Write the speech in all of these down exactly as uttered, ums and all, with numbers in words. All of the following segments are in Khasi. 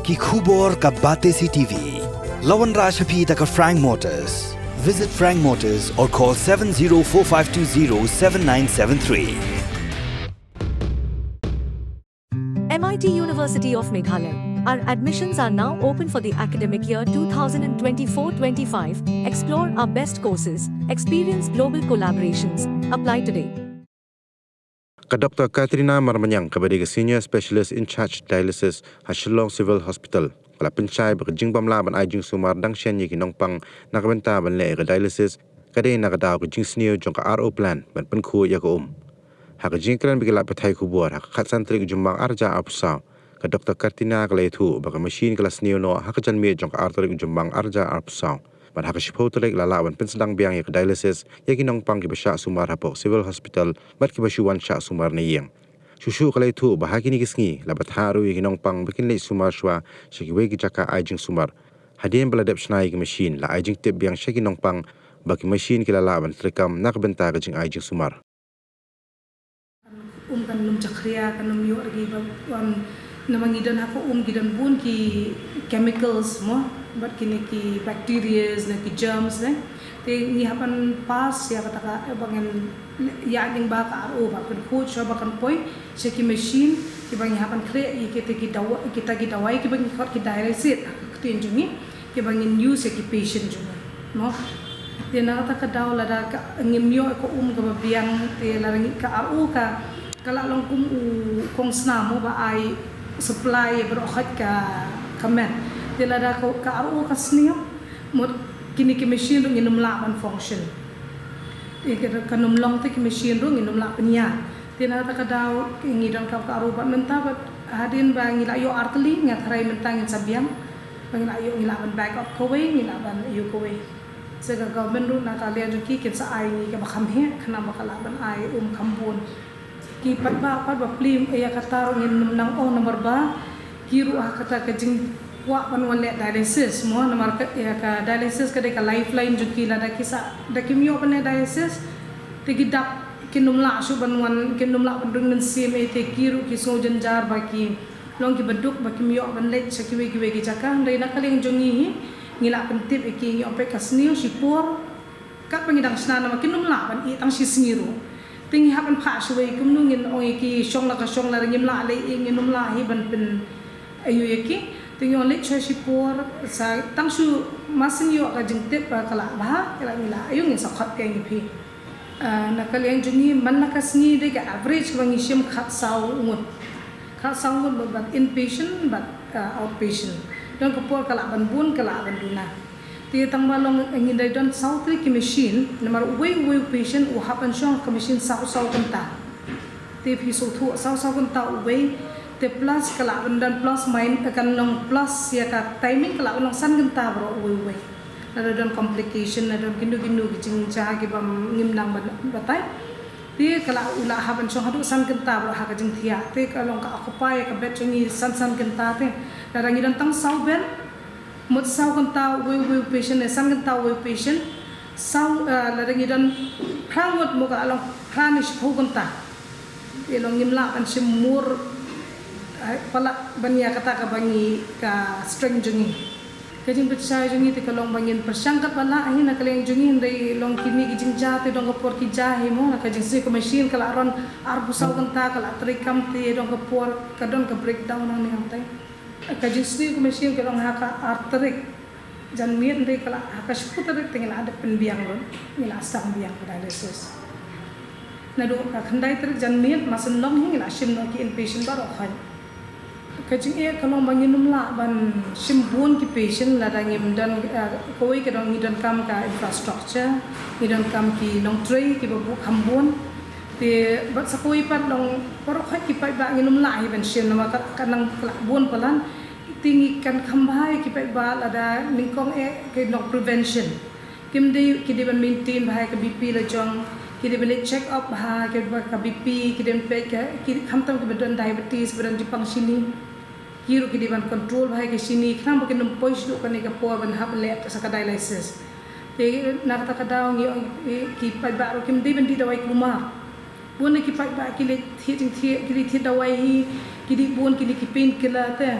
Ki khubor ka Batesi TV. La wanrah sha phi da ka Frank Motors. Visit Frank Motors or call seven zero four five two zero seven nine seven three. M I T University of Meghalaya. Our admissions are now open for the academic year two thousand twenty-four twenty-five. Explore our best courses, experience global collaborations. Apply today. Ka Doctor Katrina Marmanyang, kaba dei ka Senior Specialist in Charge Dialysis ha Shillong Civil Hospital, ka la pynshai ba ka jingbym lah ban ai jingsumar dang shen ïa ki nongpang na ka bynta ban leh ïa ka dialysis ka dei na ka daw ka jingsniew jong ka R O plant ban pynkhuid ïa ka um. Ha ka jingkren bad ki lad pathai khubor ha ka khatsan tarik u Jymmang arhajar arphew saw, ka Doctor Katrina ka la ïathuh ba ka machine ka la sniew noh ha ka janmiet jong ka ar tarik u Jymmang arhajar arphew saw. Bad ha ka shiphew tarik la lah ban pynsdang biang ïa ka dialysis ïa ki nongpang kiba shah sumar hapoh Civil Hospital bad kiba shu wan shah sumar na ïing. Shuh shuh ka la ïathuh ba ha kine ki sngi la bthah ruh ïa ki nongpang ba kin leit sumar shuwa sha kiwei ki jaka ai jingsumar. Hadien ba la dep shna ïa ki machine, la ai jingtip biang sha ki nongpang ba ki machine ki la lah ban treikam na ka bynta ka jingai jingsumar. Um kan ym jakhlia, kan ym ïoh ruh ki ba, um, namar ngi don ha ka um ki don bun ki chemicals mo, bad kine ki bacterias ne ki germs ne. Te ngi hap ban pass ïa kata ka, ba ngin ïa, lyngba ka R O ba pynkhuid shuwa ba kan poi sha ki machine kiba ngi hap ban khreh ïa kita ki dawa, kita ki dawai kiba ngi khot ki dialysate ha ka ktien jong ngi, kiba ngin use ïa ki patient jong ngi mo. Te na kata ka daw lada ka ngim ïoh ka um kaba biang, te lada ngi ka R O ka, ka la long kum u kongsnam mo ba ai supply ïa baroh khoit ka, ka met. Te lada ka, ka R O ka sniew, mut kine ki machine ruh ngin ym lah ban function. Te ka, kan ym long te ki machine ruh ngin ym lah pynïaid. Te na kata ka daw ngi donkam ka R O bad mynta bad hadien ba ngi la ïoh artylli, nga tharai mynta ngin sa biang. Ba ngi la ïoh, ngi lah ban back up kawei, ngi lah ban ïoh kawei. Sa ka government ruh na ka liang jong ki kin sa ai ngi kaba kham heh, khnang ba ka lah ban ai um kham bun. Ki paidbah pat ba plie ïa kata ruh ngin ym nang ong namar ba ki ruh ha kata ka jingkwah ban wan leh dialysis mo, namar ka, ïa ka dialysis ka dei ka lifeline jong ki, lada ki sa, da kim ïoh ban leh dialysis te ki dap, kin ym lah shuh ban wan, kin ym lah ban ring mynsiem, eh, te ki ruh ki sngew jynjar ba ki long kiba duk ba kim ïoh ban leit sha kiwei kiwei ki jaka. Hynrei na ka liang jong ngi hi, ngi lah pyntip ïa ki, ngi ong peit ka sniew shipor, katba ngi dang shna namar kin ym lah ban ïeh tang shi sngi ruh. Te ngi hap ban phah shuwei, kumno ngin ong ïa ki shong la ka shong, lada ngim lah leh ïing, ngin ym lah hi ban pyn, aiu ïa ki. Te ngi ong leit shuwa shipor, sa tang shu, ma shu ïoh ka jingtip ba ka lah bha, ka lah, ngi lah, aiu ngin sa khot ïa ngi phi. Ah, na ka liang jong ngi man la ka sngi dei ka average kaba ngi shim khatsaw ngut. Khatsaw ngut bad, bad inpatient bad, ah, outpatient. Don ka por ka lah ban bun, ka lah ban duna. Te tang ba long ngi dei don saw tylli ki machine, namar uwei uwei u patient u hap ban shong ha ka machine saw saw kynta. Te phi sngewthuh saw saw kynta uwei, te plus ka lah ban don plus min, kan long plus ïa ka timing ka lah ban long san kynta baroh uwei uwei. Lada don complication, lada don kino kino ki jingjia kiba ngim nang ban batai. Te ka lah, u lah hap ban shong haduh san kynta baroh ha ka jingthiah. Te ka long ka occupy ïa ka bed jong ngi san san kynta te. Lada ngi don tang saw bed, mut saw kynta uwei uwei u patient ne san kynta uwei u patient. Saw, eh, lada ngi don phra ngut, mut ka long phra ne shiphew kynta. Te long ngim lah ban shim mur, eh, palat ban ïa kata kaba ngi ka strength jong ngi. Ka jingpynshai jong ngi te ka long ba ngin pyrshang katba lah hi na ka liang jong ngi, hynrei long kine ki jingjia te don ka por ki jia hi mo, na ka jingsniew ka machine ka lah run arphew saw kynta, ka lah treikam te don ka por ka don ka breakdown hangne hangtai. Ka jingsniew ka machine ka long ha ka ar tarik janmiet, hynrei ka lah ha ka shiphew tarik te ngi lah dep pynbiang lut, ngi lah sdang biang ka dialysis. Naduh ka khyndai tarik janmiet, ma shu long hi ngi lah shim noh ki inpatient baroh khoit. Ka jingeh ka long ba ngin ym lah ban shim bun ki patient lada ngim don, eh, kawei ka don, ngi donkam ka infrastructure, ngi donkam ki nongtrei kiba buh kham bun. Te bad sa kawei pat long baroh khoit ki paidbah ngin ym lah hi ban shim namar ka, ka nang ka lah bun palat. Te ngi kan kham bha ïa ki paidbah lada nyngkong eh ki long prevention. Kim dei, ki dei ban maintain bha ïa ka B P la jong, ki dei ban leit check up bha ïa ka, ka B P, ki dei ban peit ka, ki khamtam kiba don diabetes, ba don jingpang shini. Ki ruh ki dei ban control bha ïa ka shini, khnang ba kin ym poi shaduh kane ka por ban hap leh sa ka dialysis. Te na kata ka daw ngi ong, eh, ki paidbah ruh kim dei ban dih dawai kulmar. Bun na ki paidbah ki leit thied jingthied, ki leit thied dawai hi, ki dih bun kine ki painkiller te.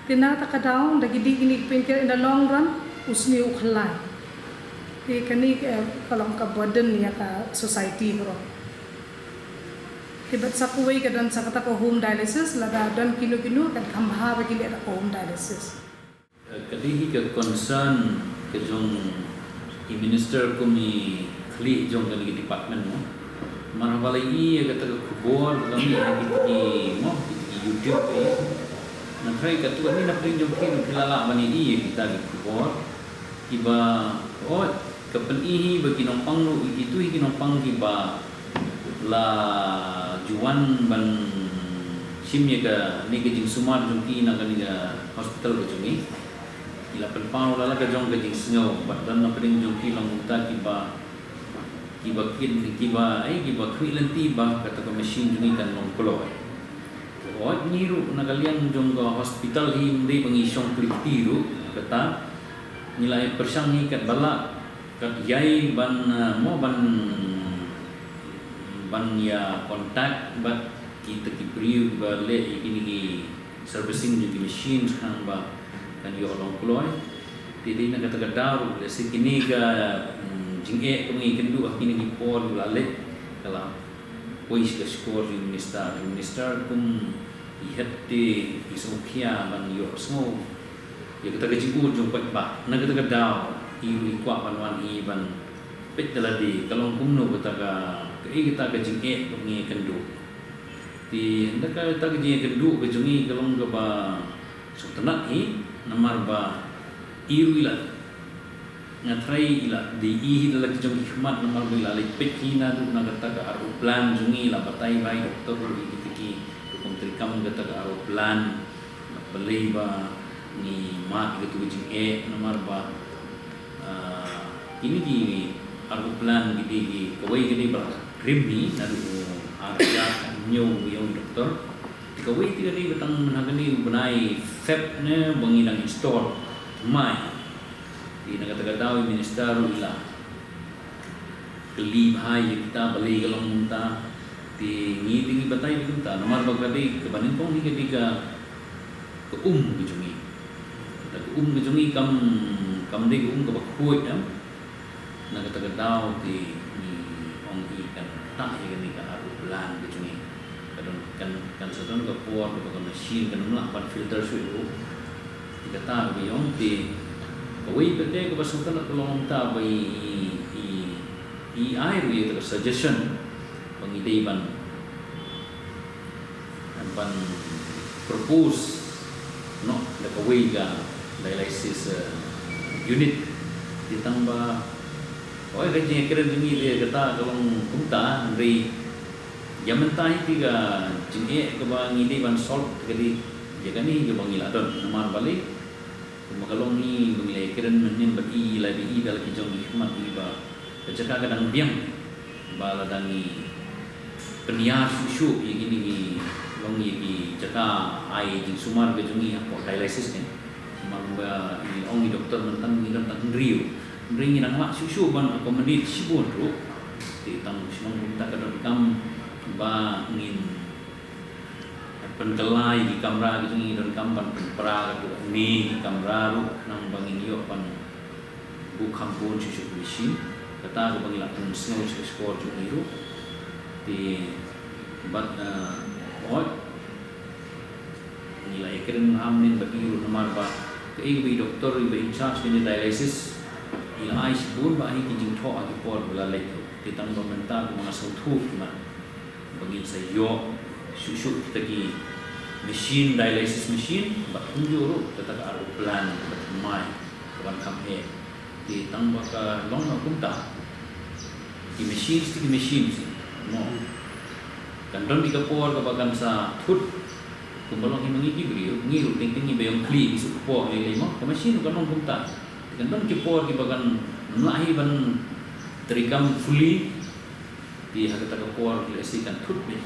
Te na kata ka daw da ki dih kine ki painkiller in the long run u sniew u khlaiñ. Te kane ka long ka burden ïa ka society baroh. Te bad sa kawei ka don sa kata ka home dialysis, lada don kino kino kan kham bha ba ki leh da ka home dialysis. Ka dei hi ka concern ka jong i minister kum i khlieh jong kane ka department mo. Namar haba la ïohi ïa kata ka khubor ka mih ha kiti ki mo kiti ki YouTube ki. Nga tharai katto katne na pdeng jong phi ruh phi la lah ban ïohi ïa kita ki khubor kiba, oh, ka pyni hi ba ki nongpang ruh, kito hi ki nongpang kiba la ju wan ban shim ïa kane ka jingsumar jong ki na kane ka hospital ka jong ngi. Ki la pynpaw la la ka jong ka jingsngew bad don na pdeng jong ki long kumta kiba, kiba kit, kiba, eh, kiba khmih lynti ba kata ka machine jong ngi kan long kloi. Hooid, ngi ruh na ka liang jong ka hospital hi ym dei ba ngi shong khlem kti ruh, kata ngi la ïa pyrshang hi katba lah, kat ïai ban, eh, mo ban, ban ïa contact bad kita ki briew kiba leh ïa kine ki servicing jong ki machines khnang ba kan ïoh long kloi. Te dei na kata ka daw ruh lehse kine ka, mm, jingeh kaba ngi kynduh ha kine ki por kiba la leit ka la poi sha ka shkor jong i minister, i minister kum i het te i sngewkhia ban ïohsngew ïa kata ka jingud jong paidbah. Na kata ka daw i ruh i kwah ban wan hi ban peit da lade ka long kumno kata ka, kaei kata ka jingeh kaba ngi kynduh. Te ynda kata ka jingkynduh ka jong ngi ka long kaba sngewtynnat hi namar ba i ruh i la, nga tharai i la dei i hi da la ki jong ki khmat namar ba i la leit peit hi naduh na kata ka aeroplan jong ngi, la batai bha i doktor ruh ïa kita ki rukom treikam kata ka aeroplan. Balei ba ngi mad ïa katu ka jingeh namar ba, ah, kine ki aeroplan ki dei ki, kawei ka dei ba la rim hi naduh ar hajar hynñiew ba ïoh i doktor. Te kawei te ka dei ba tang mynha kane u bnai Feb ne ba ngi dang install. Mai. Te na kata ka daw i minister ruh i la kylli bha ïa kita balei ka long kumta. Te ngi te ngi batai ïa kumta namar ba ka dei kaba nyngkong hi ka dei ka, ka um ka jong ngi. Kata ka um ka jong ngi kam, kam dei ka um kaba khuid em. Na kata ka daw te ngi ong i kan ktah ïa kane ka aeroplan ka jong ngi. Ka don, kan, kan sa don ka por kaba ka machine kan ym lah ban filter shuh ruh. Te kata kaba ong te kawei pat te kaba sngewtynnat ka long kumta ba i, i, i ai ruh ïa kata ka suggestion ba ngi dei ban, ban propose noh da kawei ka dialysis, eh, unit. Te tang ba, hooid, ka jingkren jong ngi te kata ka long kumta, hynrei ïa mynta hi te ka jingeh kaba ngi dei ban solve te ka dei ïa kane kaba ngi la don namar balei. Kumba ka long hi ba ngi la ïakren mynnin bad i, la dei i da la ki jong ki khmat i ba ka jaka ka dang biang ba la dang i pynïar shuh shuh ïa kine ki long ïa ki jaka ai jingsumar ka jong i hapoh dialysis ne. Namar ba i ong i doktor mynta ngi don tang hynriew. Hynrei ngi dang lah shuh shuh ban accommodate shibun ruh. Te tang shnong kumta ka donkam ba ngin pynkylla ïa ki kamra ki jong ngi, donkam ban pynpra katto katne ki kamra ruh khnang ba ngin ïoh ban buh kham bun shuh shuh ki machine. Kata kaba ngi la pynsngew sha ka shkor jong ngi ruh. Te bad, eh, hooid ngi la ïakren ha mynnin bad i ruh namar ba kaei kaba i doktor iba in charge kane dialysis i la ai shibun bha hi ki jingthoh ha ki por ba la leit ruh. Te tang ba mynta kumba nga sngewthuh kumba ba ngin sa ïoh shuh shuh kita ki machine, dialysis machine, bad kumjuh ruh kata ka aeroplan kaba thymmai kaban kham heh. Te tang ba ka long noh kumta, ki machine te ki machine seh, mo. Kan don ïa ka por kaba kan sa thut. Kumba long hi ma ngi ki briew, ngi ruh teng teng ngi ba ïong khlieh ngi shu kpoh lei lei, mo. Ka machine ruh kan long kumta. Te kan don ki por kiba kan ym lah hi ban treikam fully. Te ha kata ka por lehse kan thut beit.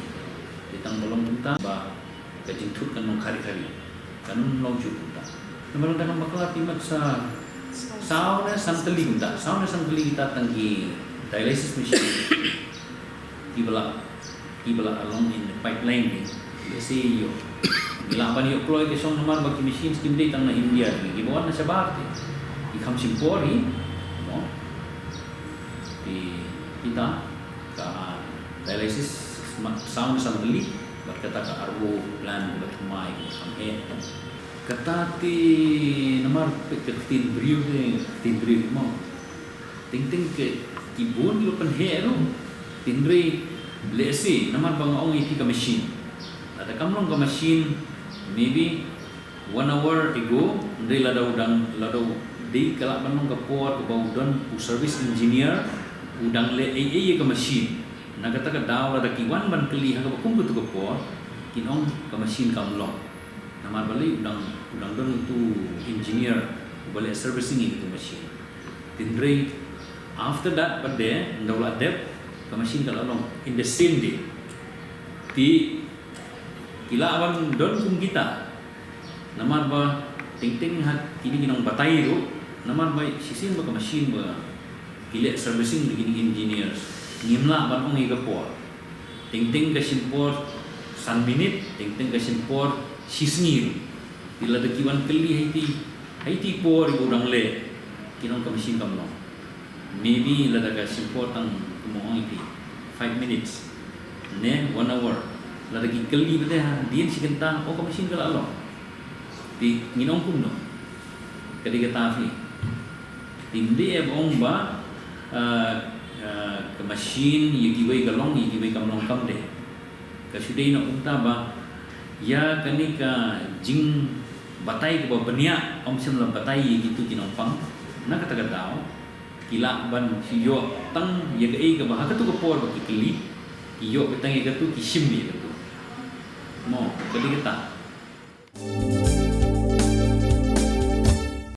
Te tang ba long kumta ba ka jingthut kan long khari khari. Kan ym long shuh kumta. Namar lada ngam bakla te mat sa saw ne san tylli kumta. Saw ne san tylli kita tang ki dialysis machine kiba la, kiba la long in the pipeline, lehse ïoh Ngi lah ban ïoh kloi ka shong namar ba ki machines kim dei tang na India, ki ba wan na shabar te. Ki kham shim por hi, mo. Te kita ka dialysis ma-, sound assembly, bad kata ka R O plant, bad mai, bad kham he. Kata te namar peit ka ktien briew te, ktien briew mo. Teng teng ki bun ki ba pynheh ruh. Hynrei lehse namar ba nga ong ïa phi ka machine. Lada kam long ka machine, maybe one hour ago, hynrei lada u dang, lada u dei ka lah ban long ka por kaba u don u service engineer, u dang leh ei ei ïa ka machine. Na kata ka daw lada ki wan ban kylli ha kaba kum katu ka por, kin ong ka machine kam long. Namar balei u dang, u dang don utu engineer uba leh servicing ïa katu machine. Hynrei after that pat de, ynda u la dep, ka machine ka la long in the same day. Te ki lah ban don kum kita. Namar ba teng teng ha kine ki nongbatai ruh, namar ba shisien ba ka machine ba ki leh servicing da kine ki engineers, ngim lah ban ong ïa ka por. Teng teng ka shim por san minit, teng teng ka shim por shi sngi ruh. Te lada ki wan kylli ha iti, ha iti por iba u dang leh, kin ong ka machine kam long. Maybe lada ka shim por tang, kum ong iti, five minutes ne one hour. Lada ki kylli pat de hadien shi kynta, oh, ka machine ka la long. Te ngin ong kumno? Ka dei kata phi. Te ym dei ep ong ba, ah, ah, ka machine ïa kiwei ka long, ïa kiwei kam long, kam dei. Ka shu dei na kumta ba ïa kane ka jingbatai kaba bniah, ym shym la batai ïa kitu ki nongpang. Na kata ka daw ki lah ban shu ïoh tang ïa kaei kaba ha katu ka por ba ki kylli, ki ïoh tang ïa katu, ki shim ïa katu. Mo, ka dei kata.